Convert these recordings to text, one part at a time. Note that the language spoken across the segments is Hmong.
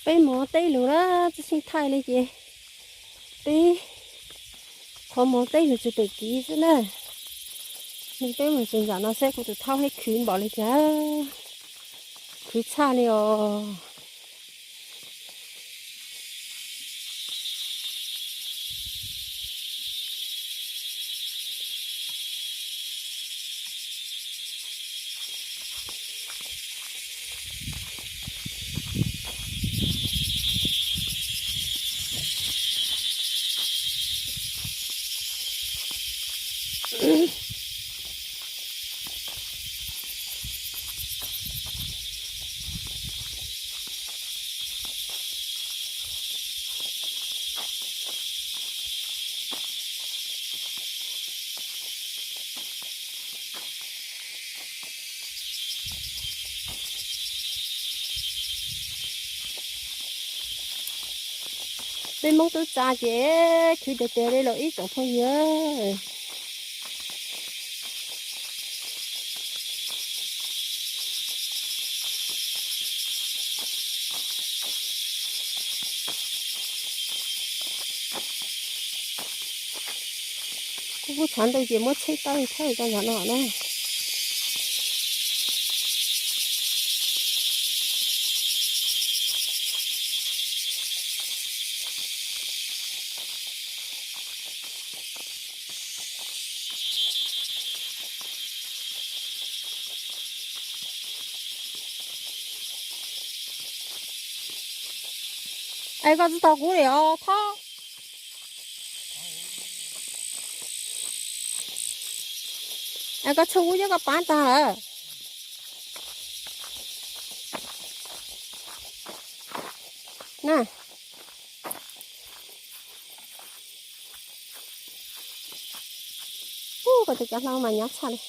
Peb mus teb lug na, tsi xyeej thaij li ces peb qhov mus teb lug tsis pem kiv xwb na. Nws peb mus tsis ntsam no seb kuv tus thaub hab khwv npaum li cas, khwv tshaj li os. Peb Moob tub tsa ces khwv tes tes li los ib tsoom phooj ywg. Kuv kuj tshav ntuj ces muab tsheb tawb thawj rau ntawm no na. Es koj tsis tau kuv li os thaub. Es koj tshuav kuv cov koj pab tag lawm. Na. Ub, koj tus cav hlau mas nyab tshaj li.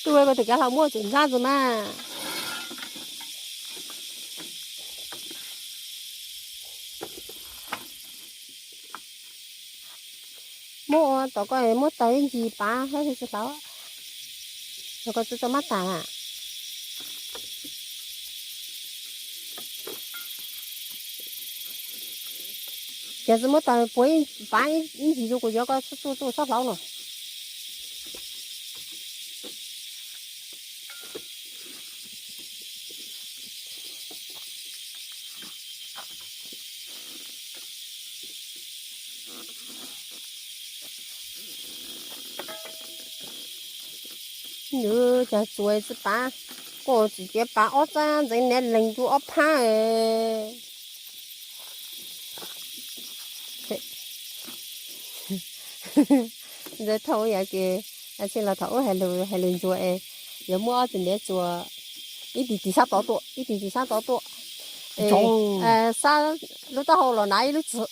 Tub, koj tus cav hlau muaj tseem ntxhab ntxwg mas. Muab ua tom koj muab taws ib ntsis pav hab tsis hlauv, los koj tsis tau mab tas. Ces tsis muab taws puav pav ib ntsis rau kuv yuav koj txuj txuj txhob hlauv no. Nws cas txuas tsis pav, koj tsis cia pav ob txab ntxeev niam lees rau ob phab. Ntxawg Thauj yog ces, txij los thaum ub hais lus hais lus ntsuas es yuav muab ob tug niam txuas ib tig tig sab tod tuaj, ib tig tig sab tod tuaj. Sab lub taub hau los hnav ib lub txwg,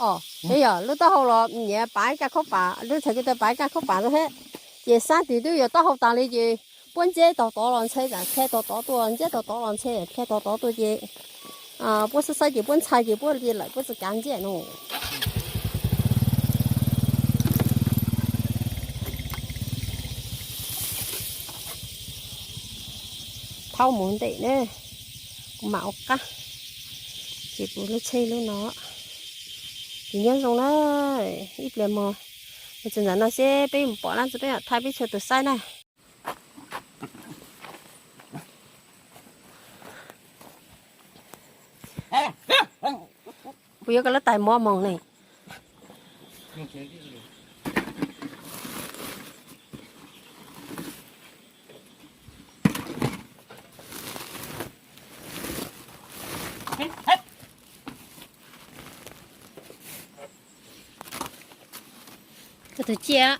os, yog lub taub hau los nyias pav ib kaj khaub pam, lub txhais ko taw pav ib kaj khaub pam xwb thiab. Ces sab tig twb yog taub hau tas li ces puab ntseb tog tod los ntshe, dhia tog tod tuaj, ntseb tog tod los ntshe dhia tog tod tuaj ces puab xab xab ces puab ntxhais ces puab li lawm puab tsis kav ntseb no. Thaub mus nte na, kuv mam ua qab, ces kuv lub tsheb lub no. Ces nyob zoo na, ib pliag mus, mus txog ntawm no seb peb mus pom dlaab tsi peb mam thaij peb txhua tus saib na. Kuv yuav koj lub tais mov moog ne. Koj tus ciaj.